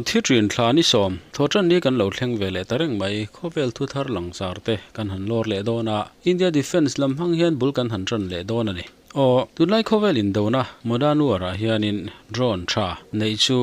thi thin thla ni sawm thawhtan ni kan lo thleng ve leh ta reng mai. Khawvel thu thar langsar te kan han lawr leh dawn a, India Defence lam hmang hian bul kan han tan leh dawn a ni. Aw, tunlai khawvel indona modern war ah hianin drone tha neih chu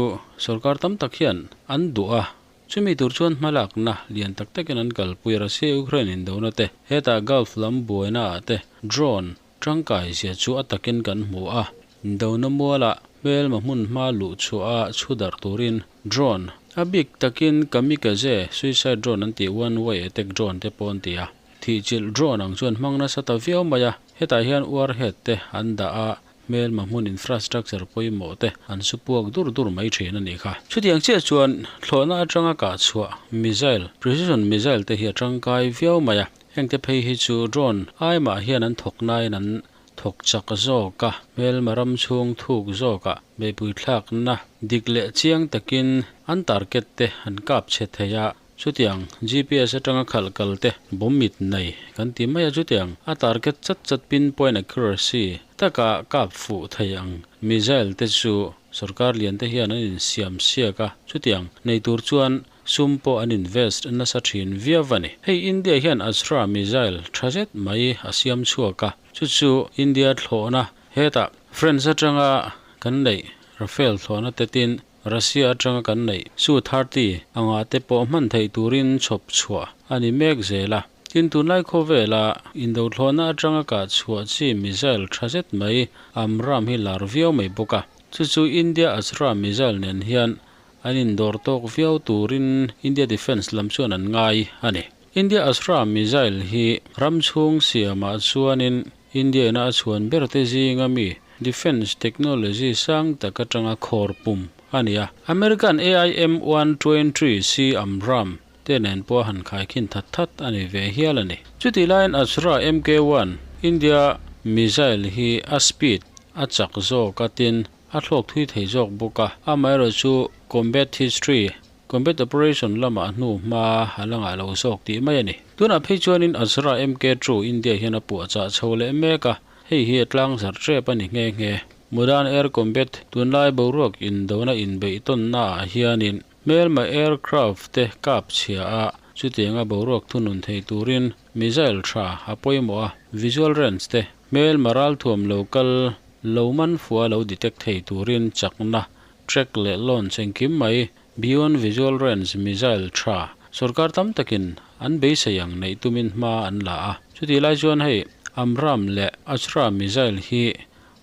sorkar tam tak hian an duh a, chumi tur chuan hmalakna lian tak takin an kalpui. Russia Ukraine indona te, hetah Gulf lam buaina ah te drone tangkai zia chu a takin kan hmu a. Indona mualah hmelma hmun hma luh chhuah a chhudar turin drone a bik takin kamikaze suicide drone an tih one way attack drone te pawh an ti a. Thihchilh drone ang chuan hmang nasa ta viau mai a, hetah hian warhead te an dah a, hmelma hmun infrastructure pawimawh te an su puak dur dur mai thin a nih kha. Chutiang chiah chuan thlawhna atanga kah chhuah missile, precision missile te hi a tangkai viau mai a, heng te phei hi chu drone ai mah hian an thawk nain an thawk chak zawk a, hmelma ram chhung thuk zawkah beihpui thlakna dik leh chiang takin an target te an kap chhe thei a. Chutiang GPS atanga khalh kal te bomb mit nei kan ti mai a, chutiang a target chat chat pinpoint accuracy taka kap fuh thei ang missile te chu sorkar lian te hian an insiam siak a, chutiang nei tur chuan sum pawh an invest nasa thin viau a ni. Hei India hian Astra missile tha zet mai a siam chhuak a, chu chu India thlawhna hetah France atanga kan neih Rafale thlawhna te tin Russia atanga kan neih Su-30 anga te pawh hman theih turin chhawp chhuah a ni mek zel a. Tin, tunlai khawvela indothlawhna atanga kah chhuah chi missile tha zet mai AMRAAM hi lar viau mai bawk a. Chu chu India Astra missile nen hian an indawr tawk viau turin India Defence lam chuan an ngai a ni. India Astra missile hi ram chhung siamah chuanin India ina a chhuan ber te zinga mi defence technology sang tak atanga khawr pum a ni a. American AIM-123C AMRAAM te nen pawh a han khaikhin that that a ni ve hial a ni. Chutih laiin Astra MK-1 India missile hi a speed a chak zawk a tin a thlawk thui thei zawk bawk a, amaherawhchu combat history Combat operation lamah hnu hma a la ngah lo zawk tih mai a ni. Tunah phei chuanin Azra MK2 India hian a puahchah chho leh mek a, hei hi a tlangzarh tep a ni nghe nghe. Modern Air Combat tunlai boruak indona inbeih tawnnaah hianin hmelma aircraft te kap chhia a, chutianga boruak thunun thei turin missile tha a pawimawh a, visual range te hmelma ralthuam lo kal lo man fuh a lo detect thei turin chakna Track leh launch engkim mai Beyond Visual Range missile tha sorkar tam takin an beisei ang neih tumin hma an la a. Chutih lai chuan hei AMRAAM leh Astra missile hi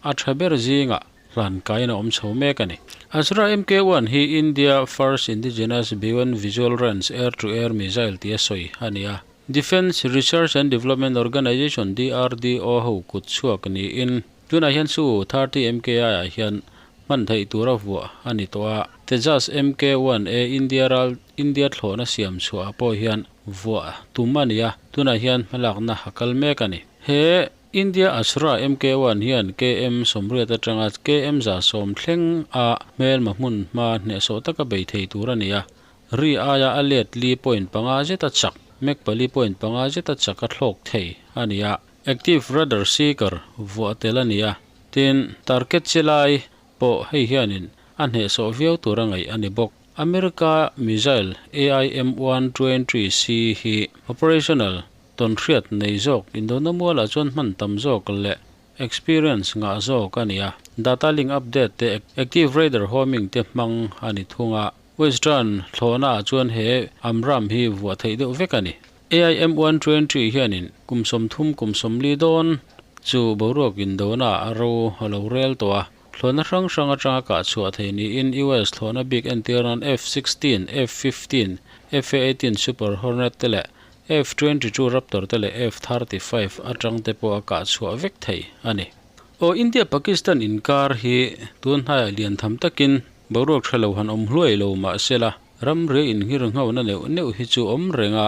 a tha ber zingah hlan kaiin a awm chho mek a ni. Astra MK-1 hi India first indigenous Beyond Visual Range air-to-air missile tia sawi a ni a. Defence Research and Development Organisation, DRDO, ho kut chhuak niin Tunah hian Su 30 MKI ah hian hman theih tura vuah a ni tawh a, Tejas MK-1A India ral India thlawhna siam chhuah ah pawh hian vuah tum a ni a, tunah hian hmalakna a kal mek a ni. He India Astra MK-1 hian KM 80 atanga KM 110 thleng a hmelma hmun hma hnehsawh taka bei thei tur a ni a, ri aia a let li point panga zeta chak, Mach pali point panga zeta chak a thlawk thei a ni a. Active Radar Seeker vuah tel a ni a, tin, target chi lai pawh hei hianin a hnehsawh viau tur a ngaih a ni bawk. America missile AIM-123C hi operational tawnhriat nei zawk indona mualah chuan hman tam zawk leh experience ngah zawk a ni a, data link update te active radar homing te hmang a ni thung a, Western thlawhnaah chuan he AMRAAM hi vuah theih deuh vek a ni. AIM-120 hianin kum 30 kum 40 dawn chu boruak indona a ro a lo rel tawh a, thlawhna hrang hrang atanga kah chhuah thei niin US thlawhna bik entir nan F-16, F-15, F-A-18 Super Hornet te leh F-22 Raptor te leh F-35 atang te pawh a kah chhuah vek thei a ni. Aw India-Pakistan inkar hi tun hnaiah lian tham takin boruak tha lo han awm hluai lo mahsela, Ramri inghir nghauhna neuh neuh hi chu awm reng a,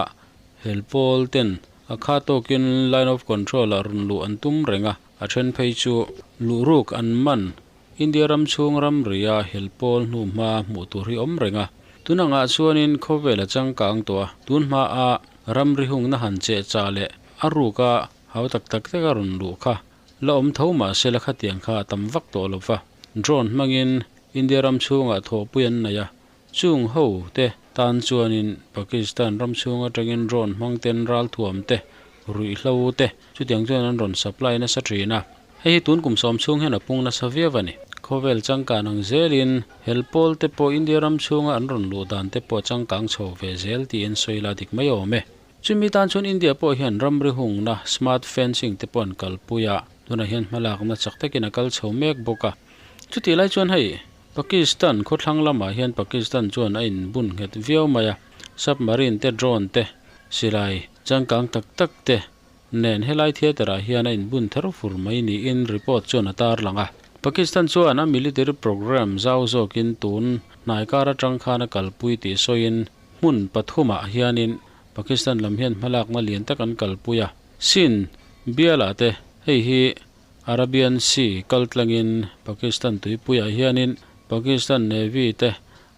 hel pawl ten a kha tawkin line of control ah rawn luh an tum reng a, a then phei chu luhruk an man. India ram chhung ramri a hel pawl hnu hma hmuh tur hi awm reng a, tun angah chuanin khawvel a changkang tawh a, tun hma a ramri hungna han cheh chah leh a ruk a hau tak tak tak a rawn luh kha la awm tho mahse la khatiang kha a tam vak tawh lo va, drone hmangin India ram chhungah thawhpui an nei a. Chung ho te tan chuanin Pakistan ram chhung atangin drone hmang ten ralthuam te, ruihhlo te chutiang chuan an rawn supply nasa thin a. Hei hi tun kum sawm chhung hian a pung nasa viau a ni. Khawvel changkan ang zelin hel pawl te pawh India ram chhunga an rawn luh dan te pawh a changkang chho ve zel tiin sawi la dik mai awm e. Chumi tan chuan India pawh hian ramri hungna smart fencing te pawh an kalpui a, tunah hian hmalakna chak takin a kal chho mek bawk a. Chutih lai chuan hei Pakistan khawthlang lamah hian Pakistan chuan a inbun nghet viau mai a, submarine te drone te silai changkang tak tak te nen helai theatre ah hian a inbun ther fur mai niin report chuan a tarlang a. Pakistan chuan a military programme zau zawkin tun hnai kar atang khan a kalpui tih sawiin hmun pathumah hianin Pakistan lam hian hmalakna lian tak an kalpui a. Sindh bialah te hei hi Arabian Sea kal tlangin Pakistan tuipuiah hianin Pakistan Navy te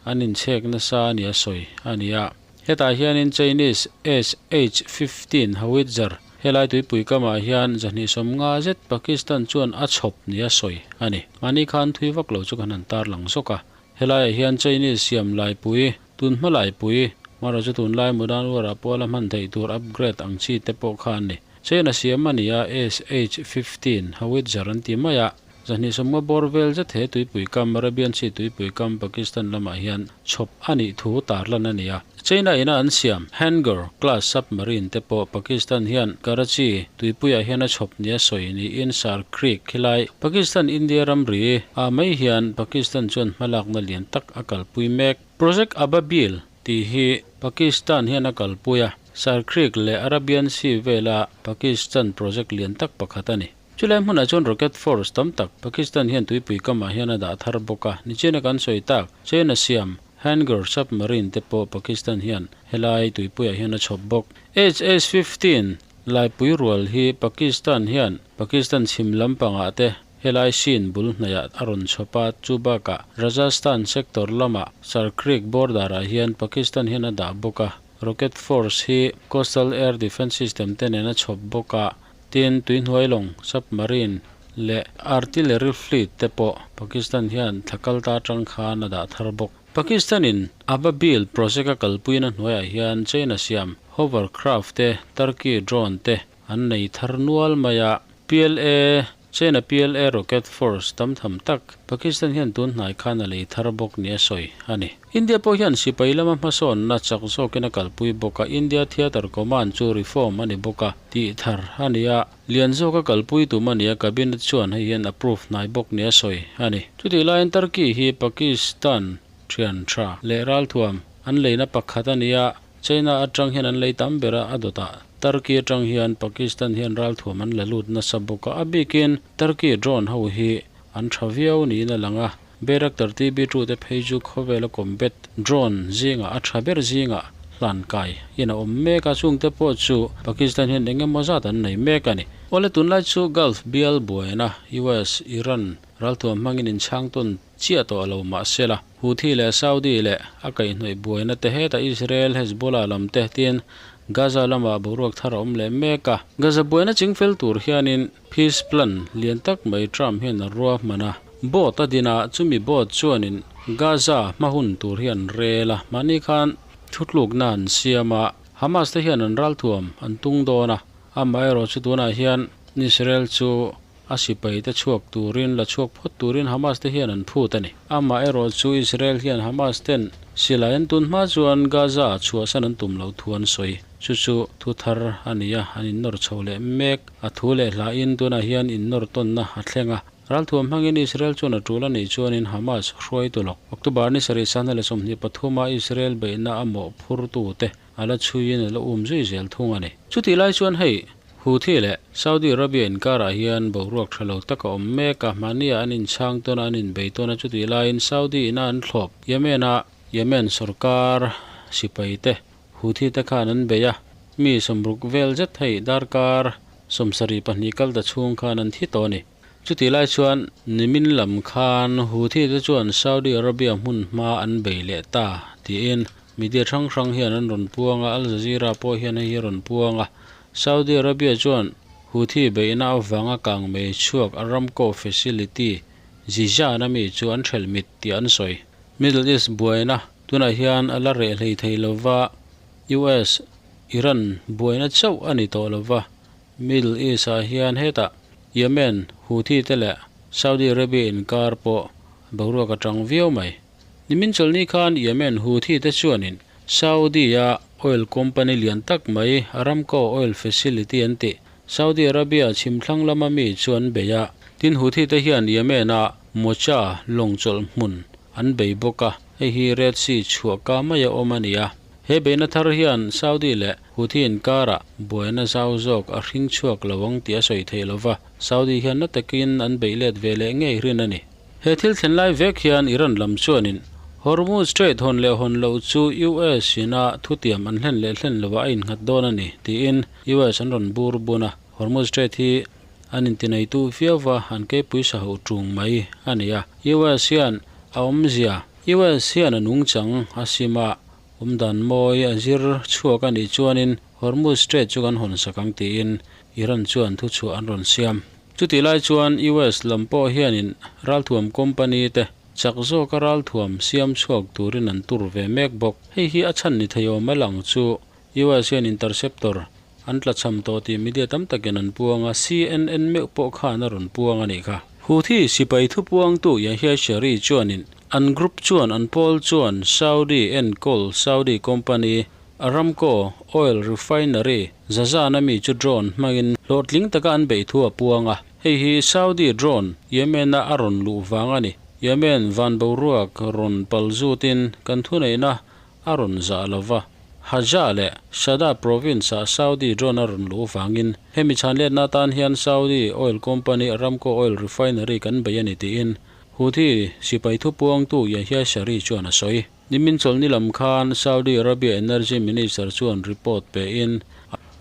an inchhek nasa a ni a sawi a ni a. Hetah hianin Chinese SH-15 howitzer helai tuipui kamah hian 250 zet Pakistan chuan a chhawp ni a sawi a ni. Mahni khan thui vak lo chu kan han tarlang zawk a. Helaiah hian Chinese siam laipui, tunhma laipui, marawh chu tunlai modern war ah pawh a la hman theih tur upgrade ang chi te pawh kha an ni. China siam a ni a, SH-15 howitzer an ti mai a. 250 bawr vel zet he tuipui kam, Arabian Sea tuipui kam, Pakistan lamah hian chhawp a nih thu tarlan a ni a. China ina an siam Hangar class submarine te pawh Pakistan hian Karachi tuipuiah hian a chhawp nia sawi niin Sar Creek khilai Pakistan-India ramri ah mai hian Pakistan chuan hmalakna lian tak a kalpui mek. Project Ababil tih hi Pakistan hian a kalpui a, Sar Creek leh Arabian Sea vela Pakistan project lian tak pakhat a ni. Chulai hmunah chuan rocket force tam tak Pakistan hian tuipui kamah hian a dah thar bawk a, nichina kan sawi tak China siam Hangar submarine te pawh Pakistan hian helai tuipuiah hian a chhawp bawk. HS-15 laipui rual hi Pakistan hian Pakistan chhim lampangah te helai Sindh bul hnaihah a rawn chhawp a, chu bakah Rajasthan sector lamah Sar Creek border-ah hian Pakistan hian a dah bawk a, rocket force hi coastal air defence system te nen a chhawp bawk a. Tin, tuihnuai lawng, submarine, leh artillery fleet te pawh Pakistan hian thla kal ta atang khan a dah thar bawk. Pakistan-in Ababil project a kalpuina hnuaiah hian China siam hovercraft te, Turkey drone te an nei thar nual mai a. PLA, China PLA rocket force tam tham tak Pakistan hian tun hnai khan a lei thar bawk nia sawi a ni. India pawh hian sipai lama hmasawnna chak zawkin a kalpui bawk a, India Theatre Command chu reform a ni bawk a, tih thar a ni a, lian zawka kalpui tum a ni a, Cabinet chuan hei hian approve hnai bawk nia sawi a ni. Chutih laiin Turkey hi Pakistan thian tha leh ralthuam an leina pakhat a ni a, China atang hian an lei tam ber a, a dawtah Turkey atang hian Pakistan hian ralthuam an la lut nasa bawk a, a bikin Turkey drone ho hi an tha viau niin a lang a. Bayraktar TB2 te phei chu khawvela combat drone zingah a tha ber zingah hlan kai in a awm mek a, chungte pawh chu Pakistan hian eng emaw zat an nei mek a ni. Awle tunlai chu Gulf bial buaina US, Iran ralthuam hmangin inchhang tawn chiah tawh a lo mahsela, Houthi leh Saudi leh a kaihhnawih buaina te hetah Israel, Hezbollah lam te tin Gaza lamah boruak thar a awm leh mek a. Gaza buaina chingfel tur hianin Peace plan lian tak mai Trump hian a rua hman a. Boat a din a, chumi boat chuanin Gaza hma hun tur hi an rel a, mahni khan thutlukna an siam a, Hamas te hian an ralthuam an tung dawn a, amaherawh chu tunah hian Israel chu a sipai te chhuak turin la chhuak phawt turin Hamas te hian an phut a ni. Amaherawh chu Israel hian Hamas ten silai an tun hma chuan Gaza chhuahsan an tum loh thu an sawi. Chu chu thu thar a ni a, an innawr chho leh mek. A thu leh hlahin tunah hian innawr tawnna a thleng a. Ralthuam hmangin Israel chuan a tul a nih chuanin Hamas hruaitu lawk. October ni sarih sahna leh 23 a Israel beihna a mawhphurtute a la chhuiin a la um zui zel thung a ni. Chutih lai chuan hei Houthi leh Saudi Arabia inkarah hian boruak tha lo tak a awm mek a, mahnia an inchhang tawn a, an inbei tawn a, chutih laiin Saudi ina an thlawp Yemen-a Yemen sorkar sipaite Houthi te khan an bei a, mi 60 vel zet hei darkar 72 kal ta chhung khan an thi tawh a ni. Chutih lai chuan nimin lam khan Houthi te chuan Saudi Arabia hmun hma an bei leh ta tiin media hrang hrang hian an rawn puang a, Al Jazeera pawh hian hei hi a rawn puang a. Saudi Arabia chuan Houthi beihna avanga kang mei chhuak Aramco facility Jizan ami chu an hrelh mit tih an sawi. Middle East buaina. Tunah hian a la reh hlei thei lova, US, Iran buaina chauh a ni tawh lova, Middle East ah hian hetah Yemen, Houthi te leh Saudi Arabia inkar pawh boruak a tang viau mai. Nimin chawlhni khan Yemen Houthi te chuanin Saudi-a oil company lian tak mai Aramco Oil Facility an tih Saudi Arabia chhimthlang lama mi chu an bei a. Tin, Houthi te hian Yemen-a Mocha lawng chawlh hmun an bei bawk a, hei hi Red Sea chhuah ka maia awm a ni a. He beihna thar hian Saudi leh Houthi inkarah buaina zau zawk a hring chhuak lo ang tih a sawi theih lo va, Saudi hian na takin an beih let ve leh ngei rin a ni. He thil thlen lai vek hian Iran lam chuanin Hormuz Strait hawn leh hawn loh chu US ina thutiam an hlen leh hlen lovah a innghat dawn a ni tiin US an rawn bur bun a. Hormuz Strait hi an intineitu viau va, an keipui sa hoh tung mai a ni a. US hian a awmzia US hian a nungchang a sim a, awmdan mawi a zir chhuak a nih chuanin Hormuz Strait chu kan hawn sak ang tiin Iran chuan thuchhuah an rawn siam. Chutih lai chuan US lam pawh hianin ralthuam company te chak zawka ralthuam siam chhuak turin an tur ve mek bawk. Hei hi a chhan ni thei awm a lang chu US hian interceptor an tlachham tawh tih media tam takin an puang a, CNN meuh pawh khan a rawn puang a nih kha. Houthi sipai thupuangtu Yahya Sharee chuanin an group chuan an pawl chuan Saudi enkawl Saudi company Aramco oil refinery Jazan-a mi chu drone hmangin hlawhtling taka an beih thu a puang a. Hei hi Saudi drone Yemen-a a rawn luh vang a ni. Yemen van boruak rawn pal zutin kan thuneihna a rawn zah lo va. Hajjah leh Shada province-ah Saudi drone a rawn luh vangin hemi chhanletna atan hian Saudi oil company Aramco oil refinery kan bei a ni tiin Houthi sipai thupuangtu Yahya Sharee chuan a sawi. Nimin chawlhni lam khan Saudi Arabia Energy Minister chuan report pein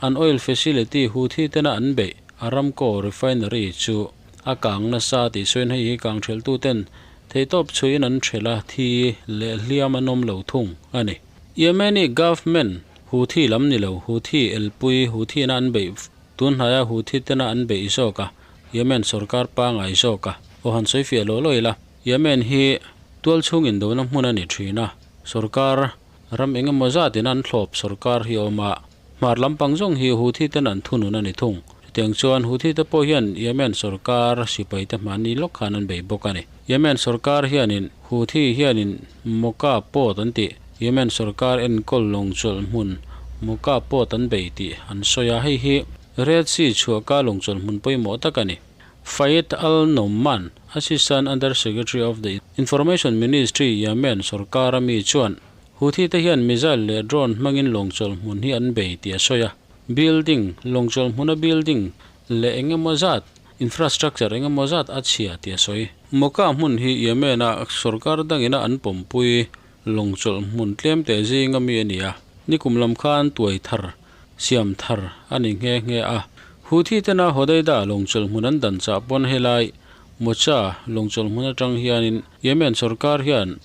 an oil facility Houthi tena an beih Aramco refinery chu a kang nasa tih sawiin hei hi kang thelhtuten theihtawp chhuiin an thelh a, thi leh hliam an awm lo thung a ni. Yemeni government Houthi lam ni lo, Houthi elpui Houthi na an beih tunhnaia Houthi tena an beih zawk a, Yemen sorkar pangai zawk a, aw han sawi fiah lawh lawh ila. Yemen hi tualchhung indona hmun a ni thin a, sorkar ram eng emaw zatin an thlawp sorkar hi a awm a, hmar lampang zawng hi Houthi ten an thunun a ni thung. Chutiang chuan Houthi te pawh hian Yemen sorkar sipai te hmahni lawk khan an bei bawk a ni. Yemen sorkar hianin Houthi hianin Mocha Port an tih, Yemen sorkar enkawl lawng chawlh hmun Mocha Port an bei tih an sawi a, hei hi Red Sea chhuahka lawng chawlh hmun pawimawh tak a ni. Fayed Al-Noman, Assistant Under-Secretary of the Information Ministry, Yemen sorkara mi chuan Houthi te hian missile leh drone hmangin lawngchawlh hmun hi an bei tih a sawi a. Building, lawngchawlh hmuna building leh eng emaw zat, infrastructure eng emaw zat a chhia tih a sawi. Mocha hmun hi Yemen-a sorkar dangina an pawmpui lawngchawlh hmun tlemte zinga mi a ni a. Nikum lam khan tuai thar siam thar a ni nghe nghe a. Houthi tena Hodeida lawngchawlh hmun an dan chah pawn helai Mocha lawngchawlh hmun atang hianin Yemen sorkar hian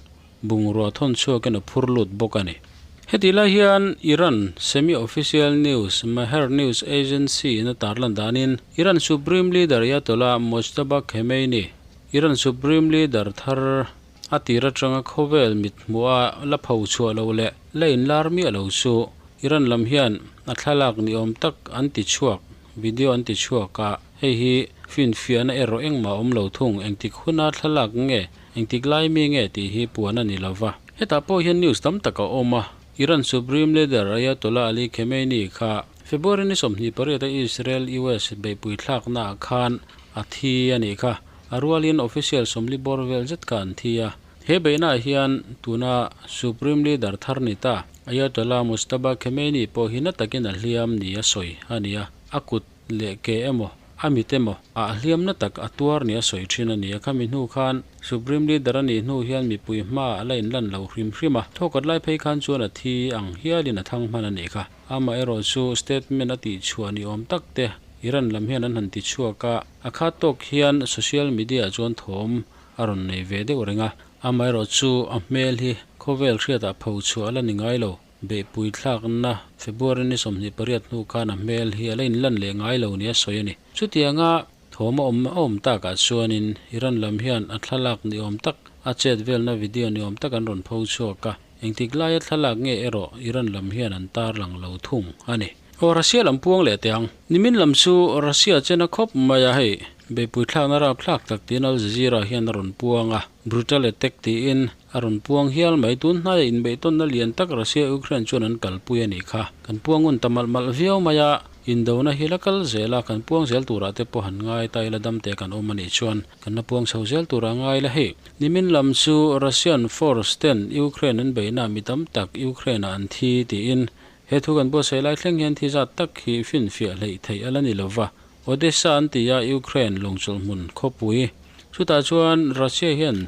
bungrua thawn chhuakin a phur lut bawk a ni. Hetih lai hian Iran semi-official news Mehr News Agency in a tarlan danin Iran Supreme Leader Ayatollah Mojtaba Khamenei, Iran Supreme Leader thar a tir atanga khawvel mit hmuha la pho chhuah lo leh la inlar miah lo chu Iran lam hian a thlalak ni awm tak an ti chhuak, video an ti chhuak a, hei hi finfiahna erawh engmah awm lo thung, engtik huna thlalak nge, engtik lai mi nge tih hi puan a ni lo va. Hetah pawh hian news tam tak a awm a, Iran Supreme Leader Ayatollah Ali Khamenei kha February ni 28 a Israel-US beihpui thlaknaah khan a thi a nih kha. A rualin official 40 bawr vel zet kha an thi a. He beihnaah hian tuna Supreme Leader thar ni ta Ayatollah Mojtaba Khamenei pawh hi na takin a hliam ni a sawi a ni a. A kut leh ke emaw, a mit emaw ah hliam na tak a tuar ni a sawi thin a ni a. Khami hnu khan Supreme Leader a nih hnu hian mipui hmaah a la inlan lo hrim hrim a. Thawkhat lai phei khan chuan a thi ang hialin a thang hman a nih kha. Amaherawh chu statement a tihchhuah ni awm tak te Iran lam hian an han tichhuak a. A khat tawk hian social media ah chuan thawm a rawn nei ve deuh reng a, amaherawhchu a hmel hi khawvel hriatah pho chhuah a la ni ngai lo. Beihpui thlakna February ni 28 hnu khan a hmel hi a la inlan leh ngai lo nia sawi a ni. Chutianga thawm a awm a awm takah chuanin Iran lam hian a thlalak ni awm tak, a chet velna video ni awm tak an rawn pho chhuak a. Engtik laia thlalak nge erawh Iran lam hian an tarlang lo thung a ni. Aw Russia lam puang leh teh ang. Nimin lam chu Russia chena khawp mai a hei. Beihpui thlakna rapthlak tak tiin Al Jazeera hian a rawn puang a. Brutal attack tiin a rawn puang hial mai. Tun hnaia inbeihtawnna lian tak Russia-Ukraine chuan an kalpui a nih kha. Kan puang ngun ta malh malh viau mai a. Indona hi la kal zel a, kan puang zel turah te pawh han ngai ta ila dam te kan awm a nih chuan kan la puang chho zel turah ngai la hei. Nimin lam chu Russian force ten Ukraine an beihna mi tam tak Ukraine ah an thi tiin he thu kan buatsaih lai thleng hian thi zat tak hi finfiah hleih theih a la ni lova. Odessa an ti a Ukraine lawngchawlh hmun khawpui chutah chuan Russia hian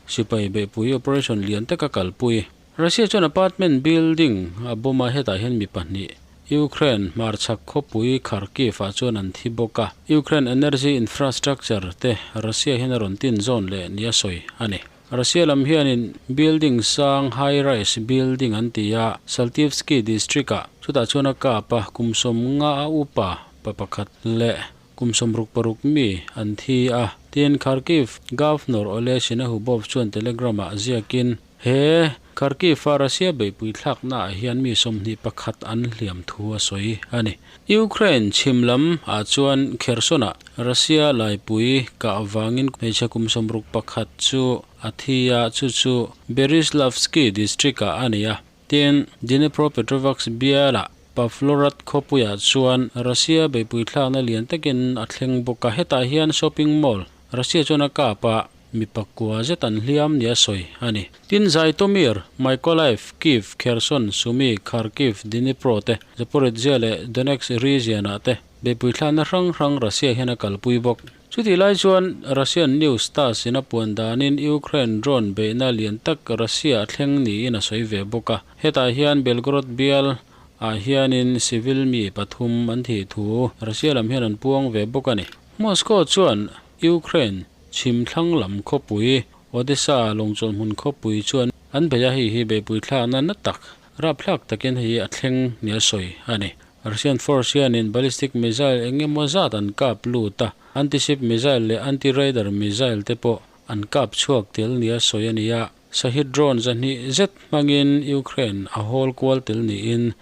sipai beihpui operation lian tak a kalpui. Russia chuan apartment building a bomb a, hetah hian mi pahnih Ukraine hmarchhak khawpui Kharkiv ah chuan an thi bawk a. Ukraine energy infrastructure te Russia hian a rawn tin zawn leh nia sawi a ni. Russia lam hianin building sang high rise building an ti a, Saltivskyi district ah chutah chuan a kap a, kum 50 a upa pa pakhat leh kum 66 mi an thi a. Tin, Kharkiv Governor Oleh Sinehubov chuan Telegram ah ziakin, He Kharkiv-a Russia beihpui thlaknaah hian mi 21 an hliam thu a sawi a ni. Ukraine chhim lam ah chuan Kherson-ah Russia laipui kah vangin hmeichhe kum 61 chu a thi a, chu chu Berislavsky district-ah a ni a. Tin, Dnipropetrovsk bialah Pavlorad khawpuiah chuan Russia beihpui thlakna lian takin a thleng bawk a, hetah hian shopping mall Russia chuan a kap a, Mi pakua zet an hliam nia sawi a ni. Tin, Zhytomyr, Mykolaiv, Kyiv, Kherson, Sumy, Kharkiv, Dnipro te, Zaporizhzhia leh Donetsk region-ah te beihpui thlakna hrang hrang Russia hian a kalpui bawk. Chutih lai chuan Russian news TASS in a puan danin Ukraine drone beihna lian tak Russia a thleng niin a sawi ve bawk a. Hetah hian Belgorod bial ah hianin civil mi pathum an thih thu Russia lam hian an puang ve bawk a ni. Moscow chuan Ukraine Chhim thlang lam khawpui, Odessa lawngchawlh hmun khawpui chuan an bei a, hei hi beihpui thlakna na tak, rapthlak takin hei hi a thleng nia sawi a ni. Russian force hianin ballistic missile eng emaw zat an kap lut a, anti-ship missile leh anti-radar missile te pawh an kap chhuak tel nia sawi a ni a. Shahed drone 200 zet hmangin Ukraine a hawl kual tel niin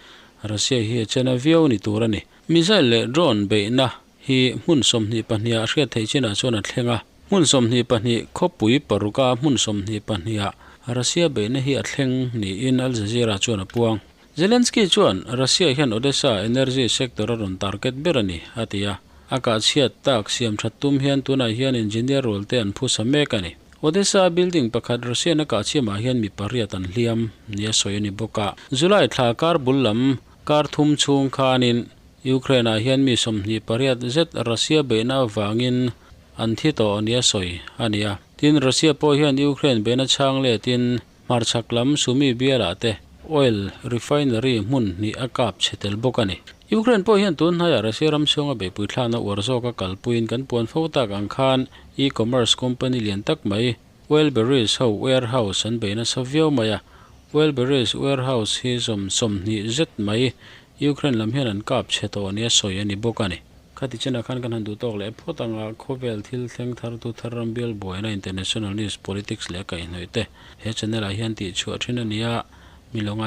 Russia hi a chena viau ni tur a ni. Missile leh drone beihna hi hmun 22 ah hriat theih chinah chuan a thleng a. Hmun 22 khawpui paruka hmun 22 ah Russia beihna hi a thleng niin Al Jazeera chuan a puang. Zelensky chuan Russia hian Odessa energy sector a rawn target ber a ni, a ti a. A kah chhiat tak siam that tum hian tunah hian engineer rual te an phusa mek a ni. Odessa building pakhat Russian a kah chhiamah hian mi pariat an hliam nia sawi a ni bawk a. July thla kar bul lam kar thum chhung khanin Ukraine-ah hian mi 28 zet Russia beihna avangin an thi tawh nia sawi a ni a. Tin, Russia pawh hian Ukraine beihna chhang letin hmarchhak lam Sumy bialah te oil refinery hmun hnih a kap chhe tel bawk a ni. Ukraine pawh hian tun hnaiah Russia ram chhunga beihpui thlakna uar zawka kalpuiin kan puan fo tak ang khan e-commerce company lian tak mai Wildberries ho warehouse an bei nasa viau mai a. Wildberries warehouse hi zawm 20 zet mai Ukraine lam hian an kap chhe tawh nia sawi a ni bawk a ni. Khati chenah khan kan han duh tawk leh phawt anga khawvel thil thleng thar tu thar ram bial buaina international news politics leh a kaihhnawih te he channel ah hian tih chhuah thin a ni a, mi lo ngai.